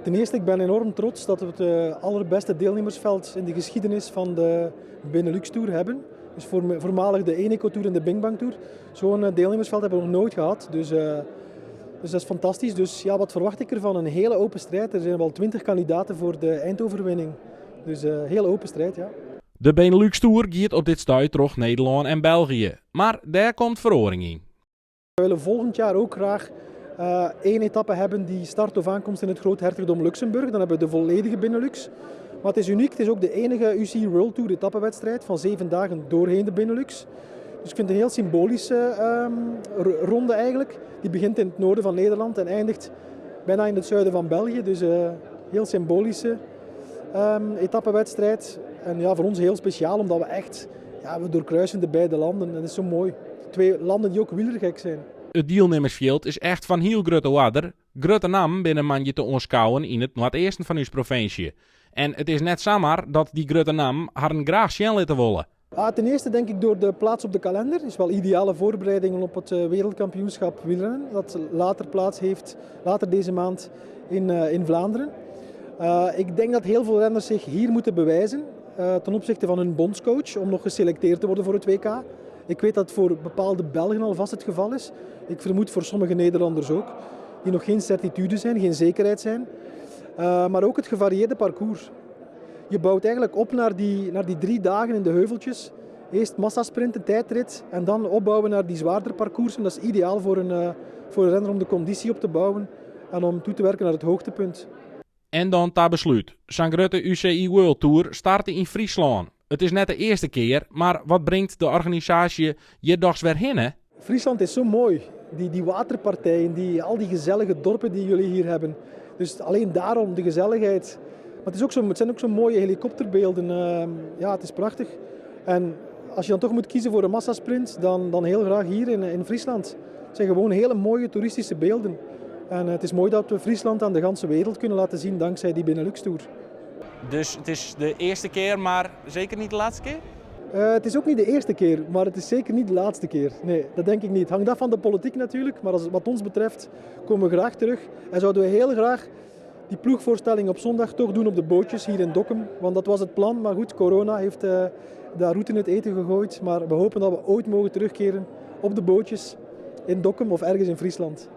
Ten eerste, ik ben enorm trots dat we het allerbeste deelnemersveld in de geschiedenis van de Benelux Tour hebben. Dus voormalig de Eneco Tour en de BinckBank Tour. Zo'n deelnemersveld hebben we nog nooit gehad. Dus dat is fantastisch. Dus ja, wat verwacht ik ervan? Een hele open strijd. Er zijn wel 20 kandidaten voor de eindoverwinning. Dus heel open strijd, ja. De Benelux Tour giet op dit stuit troch Nederlân en België. Mar dêr komt feroaring yn. We willen volgend jaar ook graag één etappe hebben die start of aankomst in het Groothertogdom Luxemburg. Dan hebben we de volledige Benelux. Maar het is uniek, het is ook de enige UCI World Tour etappewedstrijd van 7 dagen doorheen de Benelux. Dus ik vind het een heel symbolische ronde eigenlijk. Die begint in het noorden van Nederland en eindigt bijna in het zuiden van België. Dus heel symbolische etappewedstrijd. En ja, voor ons heel speciaal, omdat we echt, ja, we doorkruisen de beide landen. Dat is zo mooi. Twee landen die ook wielergek zijn. It dielnimmersfjild is echt fan hiel grutte oarder. Grutte nammen binne moandei te oanskouwen yn it noardeasten fan ús provinsje. En it is net samar dat dy grutte nammen harren graach sjen litte wolle. Ah, ten eerste denk ik door de plaats op de kalender. Is wel ideale voorbereiding op het wereldkampioenschap wielrennen. Dat later plaats heeft, later deze maand in Vlaanderen. Ik denk dat heel veel renners zich hier moeten bewijzen ten opzichte van hun bondscoach om nog geselecteerd te worden voor het WK. Ik weet dat het voor bepaalde Belgen alvast het geval is. Ik vermoed voor sommige Nederlanders ook. Die nog geen certitude zijn, geen zekerheid zijn. Maar ook het gevarieerde parcours. Je bouwt eigenlijk op naar die 3 dagen in de heuveltjes. Eerst massasprint, een tijdrit en dan opbouwen naar die zwaarder parcoursen. Dat is ideaal voor een renner om de conditie op te bouwen en om toe te werken naar het hoogtepunt. En dan ta beslút. Sa'n grutte UCI World Tour start yn Fryslân. It is net de earste kear, mar wat bringt de organisaasje hjir dochs wer hinne? Friesland is zo mooi. Die waterpartijen, al die gezellige dorpen die jullie hier hebben. Dus alleen daarom de gezelligheid. Maar het zijn ook zo mooie helikopterbeelden. Ja, het is prachtig. En als je dan toch moet kiezen voor een massasprint, dan heel graag hier in Friesland. Het zijn gewoon hele mooie toeristische beelden. En het is mooi dat we Friesland aan de ganse wereld kunnen laten zien dankzij die Benelux Tour. Dus it is de earste kear, mar seker net de lêste kear? Het is ook niet de eerste keer, maar het is zeker niet de laatste keer. Nee, dat denk ik niet. Het hangt af van de politiek natuurlijk, maar wat ons betreft komen we graag terug. En zouden we heel graag die ploegvoorstelling op zondag toch doen op de bootjes hier in Dokkum. Want dat was het plan, maar goed, corona heeft daar roet in het eten gegooid. Maar we hopen dat we ooit mogen terugkeren op de bootjes in Dokkum of ergens in Friesland.